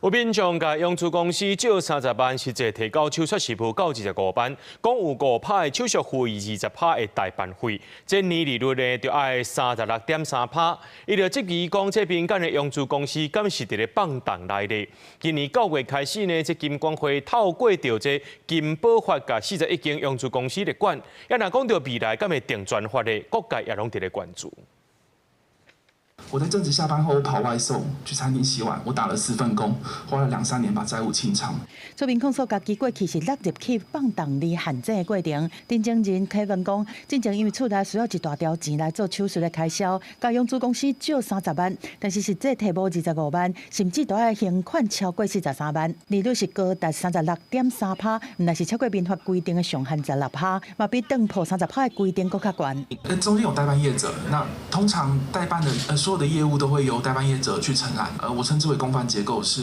有民眾共融資公司借30萬，實際提交手術是無夠25萬，講有5趴的手續費，20趴的代辦費，這年利率呢就愛36.3趴。伊就質疑講，這民間的融資公司敢是佇咧放動來的？今年9月開始呢，這金管會透過著這金保法，共41間融資公司來管。啊，若講著未來敢會定專法的，各界也攏佇咧關注。我在正職下班後，我跑外送，去餐廳洗碗，我打了四份工，花了兩三年把債務清償。出面控訴家己過去是納入去放動利限制的過程。陳情人開文講，進前因為厝內需要一大條錢來做手術的開銷，共融資公司借30萬，但是實際提無25萬，甚至都愛還款超過43萬，利率是高達36.3趴，毋但是超過民法規定的上限16趴，嘛比當鋪30趴的規定閣較懸。中間有代辦業者，那通常代辦的所有的業務都會由代辦業者去承攬，我稱之為共犯結構，是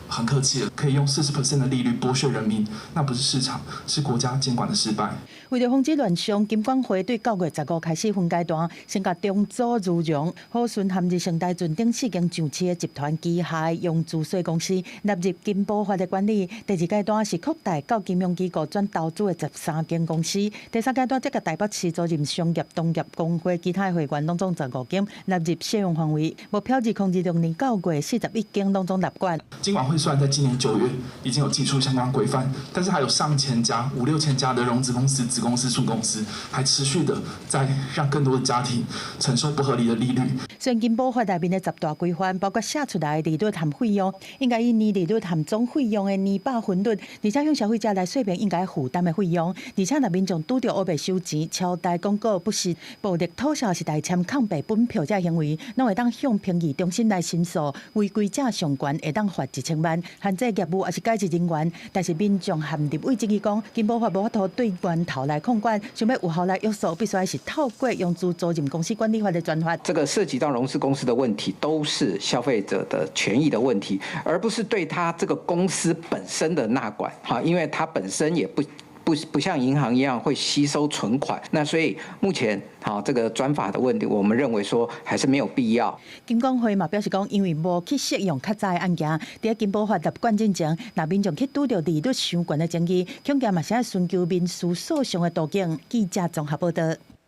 很客氣的，可以用40% 的利率剝削人民，那不是市場，是國家監管的失敗。為著防止亂象，金管會對9月15開始分階段，先共中租如榮、和順和日盛大潤等四間上市的集團旗下的融資細公司納入金保法的管理。第二階段是擴大到金融機構轉投資的13間公司。第三階段則共台北市租賃商業、同業公會其他會員攏總15間納入適用範圍。目標2026年9月41間攏總納管。金管會雖然在今年9月已經有祭出相關規範，但是還有上千家、五六千家的融資公司、子公司、孫公司，還持續的在讓更多的家庭承受不合理的利率。雖然金保法內面的十大規範，包括寫出來的利率和費用，應該以年利率和總費用的年百分率，而且向消費者來說明應該負擔的費用，而且若民眾拄著烏白收錢、抄代廣告不實、暴力討銷是代簽空白本票這行為，攏會當向評議中心來申訴，違規者上懸會當罰1000萬，限制業務抑是解職人員。但是民眾和立委質疑講，金保法無法度對源頭來控管，想欲有效來約束，必須是透過融資租賃公司管理法的專法。這個涉及到融資公司的問題，都是消費者的權益的問題，而不是對他這個公司本身的納管。哈，因為它本身也不像銀行一樣會吸收存款，那所以目前好這個專法的問題，我們認為說還是沒有必要。金管會嘛表示講，因為無去適用較早的案件，佇金保法立管進前，若民眾去拄著利率傷懸的爭議，恐驚嘛是愛尋求民事訴訟的途徑。記者綜合報道。